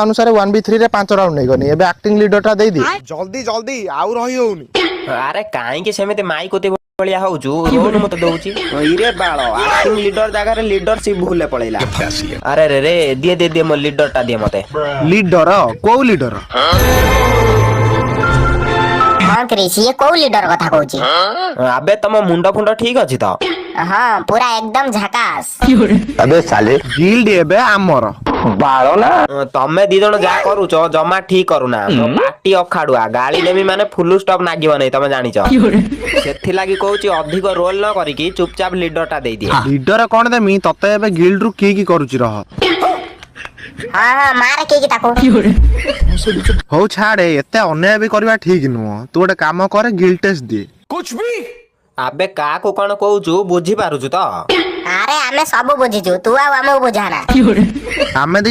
ଅନୁସାରେ 1v3 ରେ 5 round ନେଇଗନି। ଏବେ ଆକ୍ଟିଂ ଲିଡରଟା ଦେଇଦିଏ। ଜଲ୍ଦି ଜଲ୍ଦି, ଆଉ ରହି ହଉନି। ଆରେ, କାହିଁକି ସେମିତି ମାଇକୋତି ଭଳିଆ ହଉଛୁ? ରହୁନୁ, ମତେ ଦଉଛି। ଇରେ ବାଳ, ଆକ୍ଟିଂ ଲିଡର ଜାଗାରେ ଲିଡରସିପ ଭୁଲରେ ପଳେଇଲା। ଆରେ ରେ ରେ, ଦିଏ ଦିଏ ଦିଏ, ମୋ ଲିଡର ଟା ଦିଏ ମତେ। ଲିଡର? କୋଉ ଲିଡର? ହଁ କ୍ରିସ୍, ଇଏ କୋଉ ଲିଡର କଥା କହୁଛି? ଆବେ, ତମ ମୁଣ୍ଡ ଫୁଣ୍ଡ ଠିକ ଅଛି ତ? ହଁ, ପୁରା ଏକଦମ ଝାକାସ। ଗିଲ୍ଡ ଏବେ ଆମର। ତମେ ଦି ଜଣ ଯାହା କରୁଛ ଜମା ଠିକ କରୁନା। ମୋ ପାଟି ଅଖାଡୁଆ, ଗାଳି ଦେମି ମାନେ ଫୁଲ ଷ୍ଟପ୍ ନାଗିବ ନାହିଁ, ତମେ ଜାଣିଛ। ସେଥିଲାଗି କହୁଛି, ଅଧିକ ରୋଲ ନ କରିକି ଚୁପଚାପ ଲିଡର ଟା ଦେଇଦିଏ। ଲିଡର କଣ ଦେମି ତତେ? ଏବେ ଗିଲ୍ଡ ରୁ କିକ୍ କରୁଛି, ରହ। ହଁ, ମାରେ କିକ୍ ତାକୁ। ହଉ ଛାଡେ, ଏତେ ଅନ୍ୟାୟ ବି କରିବା ଠିକ ନୁହଁ। ତୁ ଗୋଟେ କାମ କରେ, ଗିଲ୍ଡ ଟେଷ୍ଟ ଦିଏ। ଆବେ, କାହାକୁ କଣ କହୁଛୁ ବୁଝିପାରୁଛୁ ତ? ଆରେ, ଆମେ ସବୁ ବୁଝିଛୁ, ତୁ ଆଉ ଆମକୁ ବୁଝାନା। ଆମେ ଦି